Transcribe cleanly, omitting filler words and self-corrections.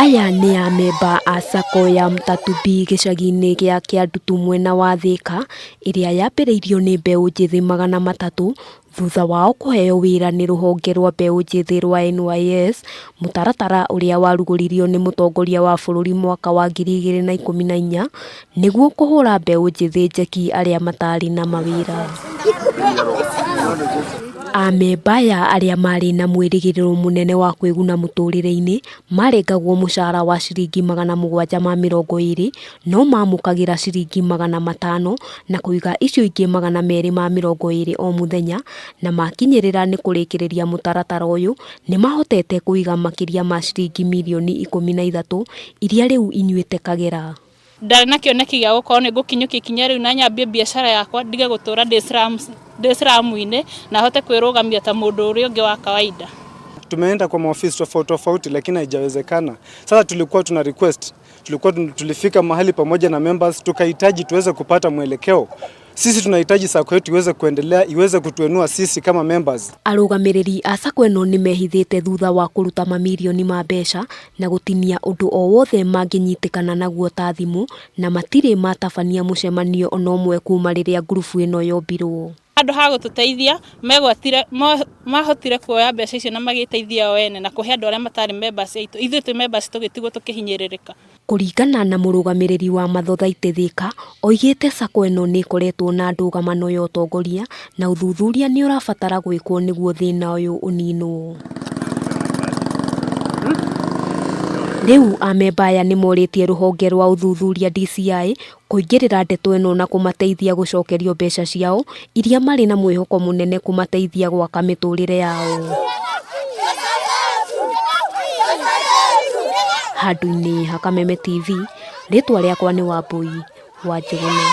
Aya nĩ amemba a Sacco ya Mtatubi gĩcagi-inĩ gĩa Kĩandutu mwena wa Thĩka, ĩrĩa yambĩrĩirio nĩ mbeũ njĩthĩ 300 thutha wao kũheo wĩra nĩ rũhonge rwa mbeũ njĩthĩ rwa NYS, mũtaratara ũrĩa warugũririo nĩ mũtongoria wa bũrũri mwaka wa 2014 nĩguo kũhũra mbeũ njĩthĩ njeki arĩa matarĩ na mawĩra. Amemba aya arĩa marĩ na mwĩrĩgĩrĩro mũnene wa kwĩguna mũtũrĩre-inĩ marengagwo mũcara wa ciringi 720 no mamũkagĩra ciringi 500 na kũiga icio ingĩ 220 o mũthenya na makinyĩrĩra nĩ kũrĩkĩrĩria mũtaratara ũyũ nĩmahotete kũiga makĩria ma ciringi mirioni 13 iria rĩu inyuĩte Kagera. Ndarĩ na kĩoneki gĩa gũkorwo nĩ ngũkinyũkia ikinya rĩu na nyambie biacara yakwa ndige gũtũra ndĩ slum-inĩ na hote kwĩrũgamia ta mũndũ ũrĩa ũngĩ wa kawaida. Tumeenda kwa maofisi tofauti tofauti, lakini haijawezekana. Sasa tulikuwa tuna request, tulikuwa tulifika mahali pamoja na members tukahitaji tuweze kupata mwelekeo. Sisi tunahitaji sacco yetu iweze kuendelea, iweze kutuenua sisi kama members. Arũgamĩrĩri a sacco ĩno nĩmehithĩte thutha wa kũruta mamirioni ma mbeca na gũtinia ũndũ o wothe mangĩnyitĩkana naguo ta thimũ na matirĩ matabania mũcemanio ona ũmwe kuma rĩrĩa ngurubu ĩno yombirwo. Handũ ha gũtũteithia megwatire mahotire kuoya mbeca icio na magĩteithia o ene na kũhe andũ arĩa matarĩ members aitũ. Ithuĩ twĩ members tũgĩtigwo tũkĩhinyĩrĩrĩka. Kũringana na mũrũgamĩrĩri wa Mathothaitĩ Thika, oigĩte sacco ĩno nĩ ĩkoretwo na ndũgamano ya ũtongoria na ũthuthuria nĩ ũrabatara gwĩkwo nĩguo thĩna ũyũ ũninwo. Rĩu amemba aya nĩ morĩtie rũhonge rwa ũthuthuria DCI kũingĩrĩra ndeto ĩno na kũmateithia gũcokerio mbeca ciao iria marĩ na mwĩhoko mũnene kũmateithia gwaka mĩtũrĩre yao. Handũ-inĩ ha Kameme TV, rĩtwa rĩakwa nĩ Wambui wa Njũgũna.